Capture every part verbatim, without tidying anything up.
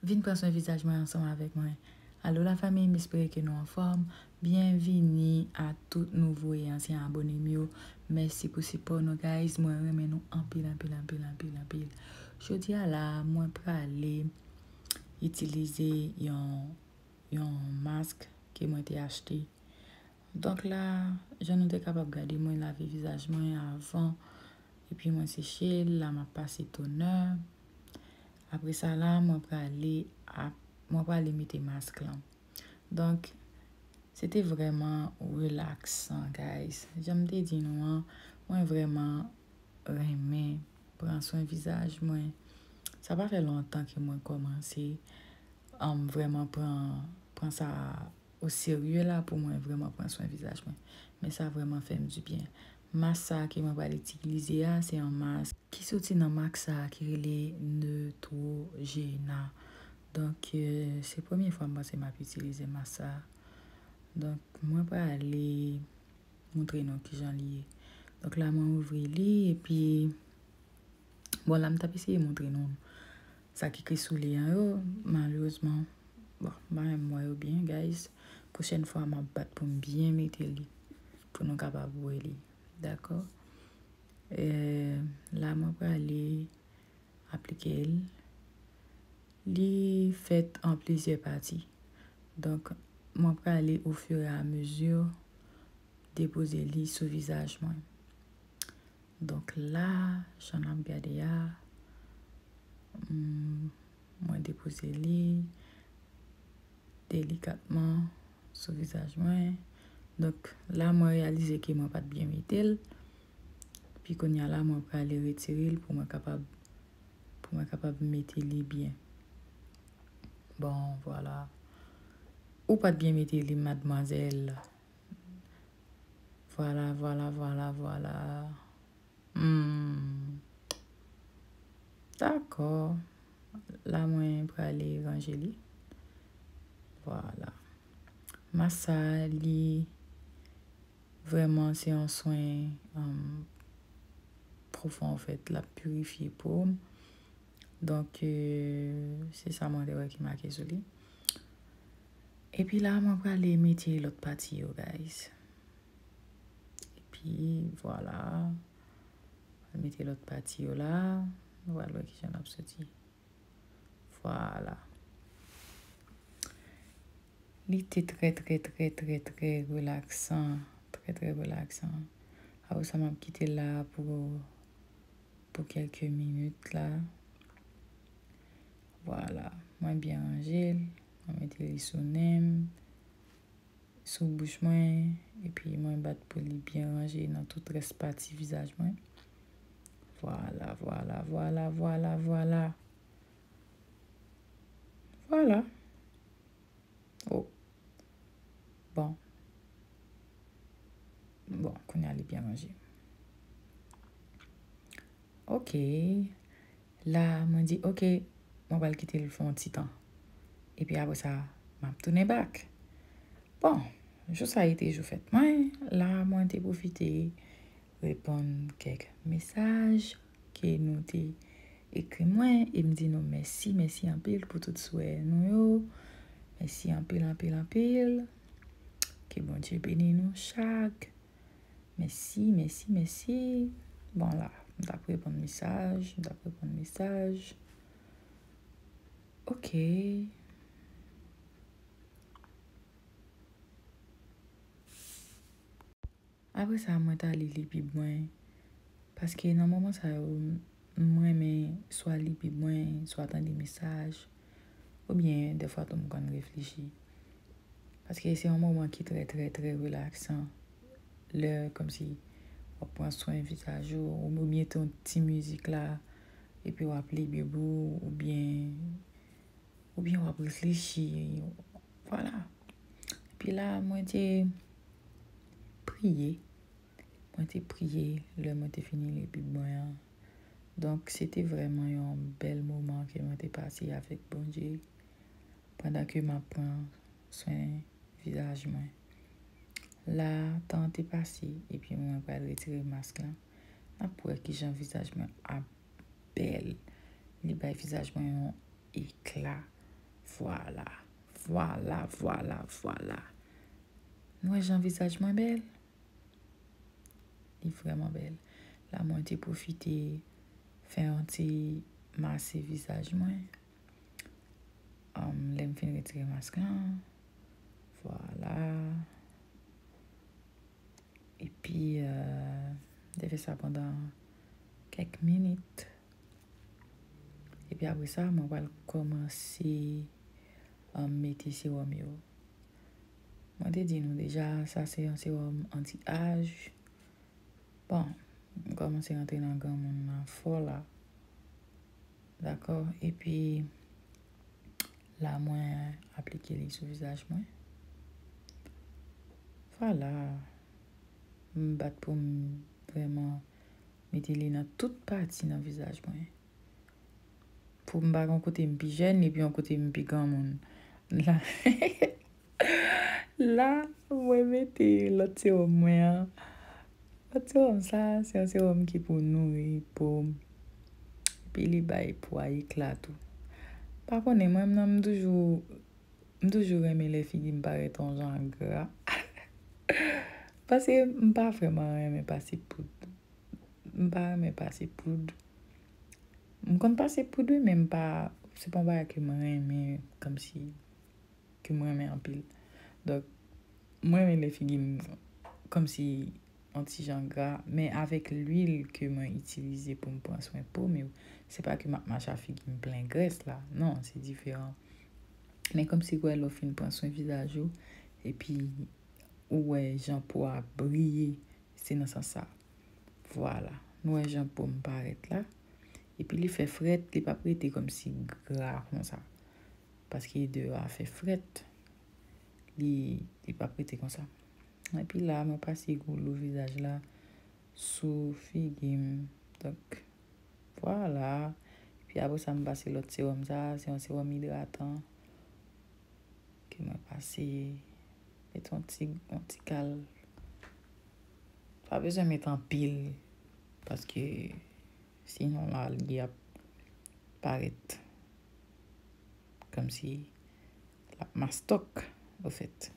Vin pran swen vizaj mwen ansanm avèk mwen. Alo lafanmi, m espere ke nou anfòm. Byenvini a tout nouvo e ansyen abone m yo. Mèsi pou sipò nou, guys. Mwen renmen nou anpil, anpil, anpil, anpil, anpil. Jodi a la, mwen prale itilize yon, yon mask ke mwen te achte. Donk la, jan nou te kapab gade, mwen lave vizaj mwen avan, epi mwen seche l, la m ap pase tonè. Apre sa la, mwen prale ap, mwen prale mete mask lan. Donk, se te vrèman relaksan, guys. Jan m te di nou an, mwen vrèman renmen pran swen vizaj mwen. Sa pa fè lontan ke mwen kòmanse, um, vrèman pran, pran sa o serye la pou mwen vrèman pran swen vizaj mwen. Men sa vrèman fè m dibyen. Mas sa a ke mwen pral itilize a, se yon mas ki soti nan mak sa a ki rele Neutrogena. Donk, euh, se premye fwa m panse m ap itilize mas sa a. Donk, mwen prale montre nou kijan li ye. Donk, la mwen ouvri li, epi, bon, la m t ap eseye montre nou sa ki ekri sou li an yo, malerezman, bon, m pa menm wè yo byen, guys. Pwochèn fwa, m ap bat pou m byen mete li, pou nou kapab wè li. Dakò? Eh, la mwen prale aplike l. Li fèt an plizyè pati. Donk, mwen prale ofiramezu depoze li sou vizaj mwen. Donk la, jan n ap gade a, mm, mwen depoze li delikatman sou vizaj mwen. Donk, la, mwen reyalize ke mwen pa t byen mete l. Epi kounye a la, mwen prale retire l pou mwen kapab, pou mwen kapab mete li byen. Bon, vwala. Ou pa t byen mete li, madmwazèl. Vwala, vwala, vwala, vwala. Hmm. Dakò. La, mwen prale ranje li. Vwala. Mas sa, li vrèman se yon swen, um, pwofon, anfèt, l ap pirifye po m. Donk, euh, se sa mwen te wè ki make sou li. Epi la, mwen prale mete lòt pati yo, guys. Epi, vwala. Mete lòt pati yo la. Nou pral wè kijan l ap soti. Vwala. Li te trè, trè, trè, trè, trè relaksan. Trè, trè relaksan. Apre sa, m ap kite l la pou, pou kèlke minit la. Vwala. Mwen byen ranje l. Mwen mete li sou nen m, sou bouch mwen, epi mwen bat pou li byen ranje nan tout rès pati vizaj mwen. Vwala, vwala, vwala, vwala, vwala. Vwala. Oh. Bon. Bon, kounye a li byen ranje. Ok. La, mwen di, ok, mwen pral kite l fè yon ti tan. Epi apre sa, m ap tounen back. Bon, jou sa a te jou fèt mwen. La, mwen te pwofite reponn kèk mesaj ke nou te ekri mwen. E m di nou mèsi, mèsi anpil pou tout swè nou yo. Mèsi anpil, anpil, anpil. Ke Bondye beni nou chak. Mèsi, mèsi, mèsi. Bon, la, m t ap reponn mesaj, m t ap reponn mesaj. Ok. Apre sa, mwen t ale li bib mwen. Paske nan moman sa yo, m, m renmen swa li bib mwen, swa tande mesaj, oubyen dèfwa tou m konn reflechi. Paske se yon moman ki trè, trè, trè relaksan. Lè kòmsi w ap pran swen vizaj ou, ou mete yon ti mizik la, epi w ap li bib ou, oubyen, oubyen w ap reflechi. Vwala. Epi la, mwen te priye. Mwen te priye lè mwen te fini li bib mwen an. Donk, se te vrèman yon bèl moman ke mwen te pase avèk Bondye pandan ke m ap pran swen vizaj mwen. La, tan an te pase, epi mwen pral retire mask lan. N ap wè kijan vizaj mwen ap bèl. Li bay vizaj mwen yon ekla. Vwala, vwala, vwala, vwala. Nou wè jan vizaj mwen bèl? Li vrèman bèl. La, mwen te pwofite fè yon ti mase vizaj mwen. Um, lè m fin retire mask lan, vwala. Epi, euh, m te fè sa pandan kèk minit. Epi apre sa, mwen pral kòmanse, um, mete sewòm yo. Mwen te di nou deja, sa se yon sewòm anti-aj. Bon, m kòmanse rantre nan granmoun nan fò la. Dakò? Epi, la, mwen aplike li sou vizaj mwen. Vwala. M bat pou m vrèman mete li nan tout pati nan vizaj mwen. Pou m pa gen yon kote m pi jèn, epi yon kote m pi granmoun. La, la, mwen mete lòt sewòm mwen an. Lòt sewòm sa, se yon sewòm ki pou nouri po m. Epi li bay po a ekla tou. Pa konnen, mwen menm, m toujou, m toujou renmen lè figi m parèt yon jan gra. Paske m pa vrèman renmen pase poud. M pa renmen pase poud. M konn pase poud, wi, men m pa, se pa yon bagay ke mwen renmen, kòmsi, ke mwen renmen anpil. Donk, mwen renmen lè figi m kòmsi yon ti jan gra, men avèk lwil ke mwen itilize pou m pran swen po m yo, se pa ke m ap mache ak figi m plen grès la. Non, se diferan. Men kòmsi, wè, lè w fin pran swen vizaj ou, epi ou wè jan po a briye, se nan sans sa. Vwala. Nou wè jan po m parèt la. Epi li fè frèt, li p ap rete kòmsi gra konsa. Paske deyò a fè frèt. Li, li p ap rete konsa. Epi la, mwen pase goulou vizaj la sou figi m. Donk, vwala. Epi apre sa, m pase lòt sewòm sa. Se yon sewòm idratan. Ke mwen pase, met yon ti, yon ti kal. Pa bezwen met anpil, paske sinon la, li ap parèt kòmsi l ap mastòk, ofèt.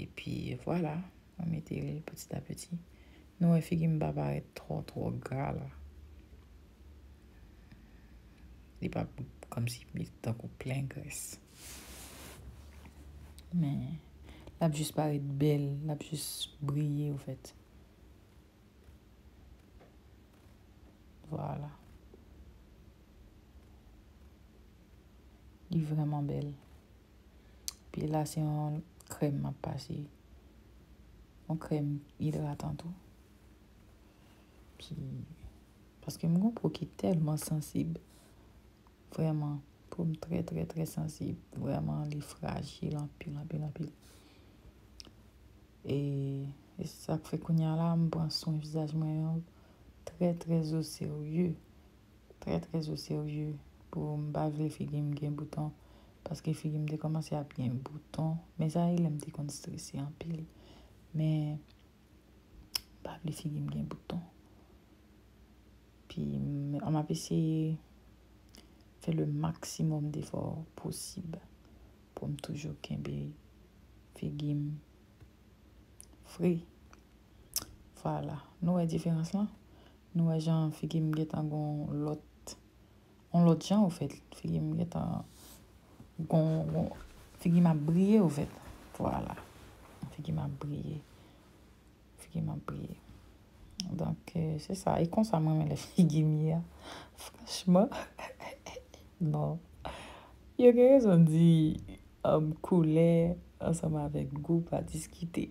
Epi, vwala, mwen mete l piti a piti. Nou wè figi m pa parèt twò, twò gra la. Li pa kòmsi li tankou plen grès. Men, l ap jis parèt bèl, l ap jis briye, ofèt. Vwala. Li vrèman bèl. Epi la, se yon krèm m ap pase. Yon krèm idratan tou. Ki, paske m gen yon po ki tèlman sansib. Vrèman, po m trè, trè, trè sansib. Vrèman, li frajil anpil, anpil, anpil. E, e se sa k fè kounye a la, m pran swen vizaj mwen yo trè, trè o serye. Trè, trè o serye. Pou m pa vle figi m gen bouton. Paske figi m te kòmanse ap gen bouton. Men sa e lè m te konn strese anpil. Men m pa vle figi m gen bouton. Pi, m, m ap eseye fè le maksimòm defò posib pou m toujou kenbe figi m fre. Vwala. Nou wè diferans lan? Nou wè jan figi m gentan gon lòt, on lòt jan, ofèt. Figi m gentan gon, gon, figi m ap briye, ofèt. Vwala. Figi m ap briye. Figi m ap briye. Donk, euh, se sa. E konsa mwen renmen lè figi m ye a. Franchman. Non. Yo gen rezon di, um, koulè ansanm avèk gou pa diskite.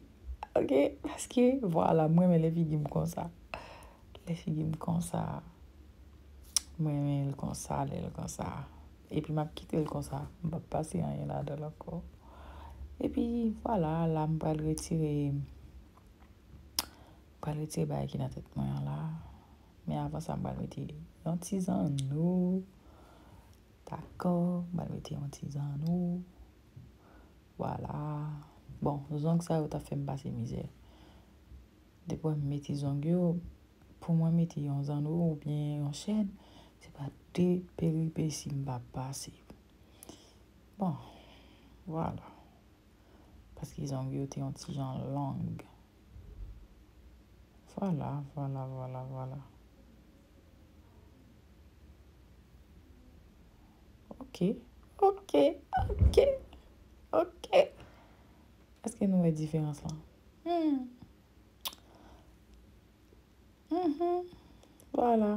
Oke? Paske, vwala, mwen renmen lè figi m konsa. Lè figi m konsa, mwen renmen l konsa, lè l konsa. Epi m ap kite l konsa. M p ap pase anyen ladan l ankò. Epi, vwala, la, m pral retire, m pral retire bagay ki nan tèt mwen an la. Men avan sa, m pral mete yon ti zanno. Dakò, m pral mete yon ti zanno. Vwala. Bon, zong sa yo t ap fè m pase mizè. Depi w wè m mete zong yo, pou mwen mete yon zanno oubyen yon chèn, se pa, de peripesi m pa pase. Bon, vwala. Paske zong yo te yon ti jan long. Vwala, vwala, vwala, vwala. Ok, ok, ok, ok. Èske nou wè diferans lan? Hmm. Mhm. Vwala.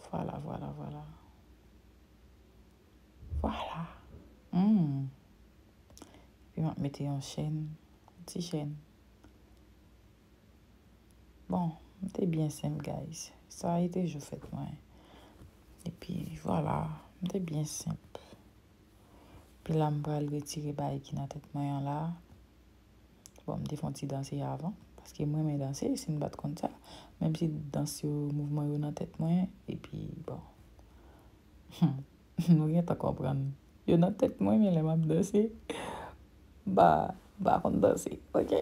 Vwala, vwala, vwala. Vwala. Hmm. Epi m ap mete yon chèn, yon ti chèn. Bon, m te byen senp, guys. Sa e te jou fèt mwen. Epi, vwala, m te byen senp. Epi la, m pral retire bagay ki nan tèt mwen an la. Bon, m te fè yon ti danse avan, paske m renmen danse, si n pa t konn sa. Menm si dans yo, mouvman yo nan tèt mwen, epi, bon. Nou gentan konprann. Yo nan tèt mwen, men lè m ap danse, ba, ba konn danse, ok?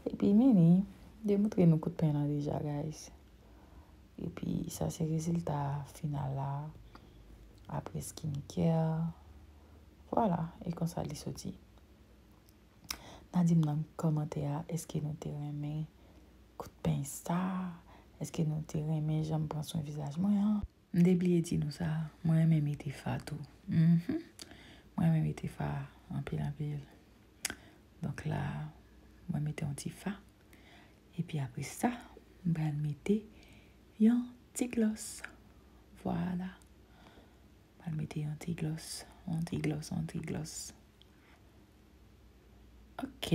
Epi, mini, demontre nou kout pen lan deja, guys. Epi, sa se rezilta final la, apre skincare. Vwala, e konsa li soti. N a di m nan kòmantè a, èske nou te renmen kout pen sa? Èske nou te renmen jan m pran swen vizaj mwen an? M te bliye di nou sa, mwen renmen mete fa tou. Mhm. Mwen renmen mete fa anpil, anpil. Donk la, mwen mete yon ti fa. Epi apre sa, m pral mete yon ti glòs. Vwala. M pral mete yon ti glòs, yon ti glòs, yon ti glòs. Ok.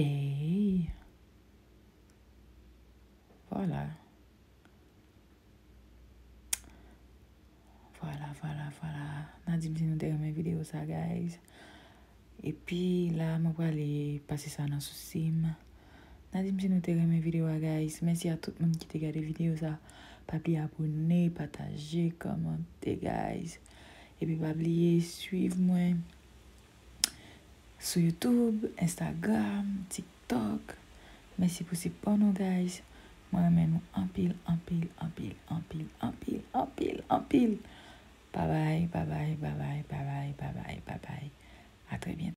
Vwala. Vwala, vwala, vwala. N a di m si nou te renmen videyo sa, guys. Epi la, mwen prale pase sa nan sousi m. N a di m si nou te renmen videyo a, guys. Mèsi a tout moun ki te gade videyo sa. Pa bliye abone, pataje, kòmante, guys. Epi pa bliye swiv mwen sou YouTube, Instagram, TikTok. Mèsi pou sipò nou, guys. Mwen renmen nou anpil, anpil, anpil, anpil, anpil, anpil, anpil. Babay, babay, babay, babay, babay, babay. A trè byento.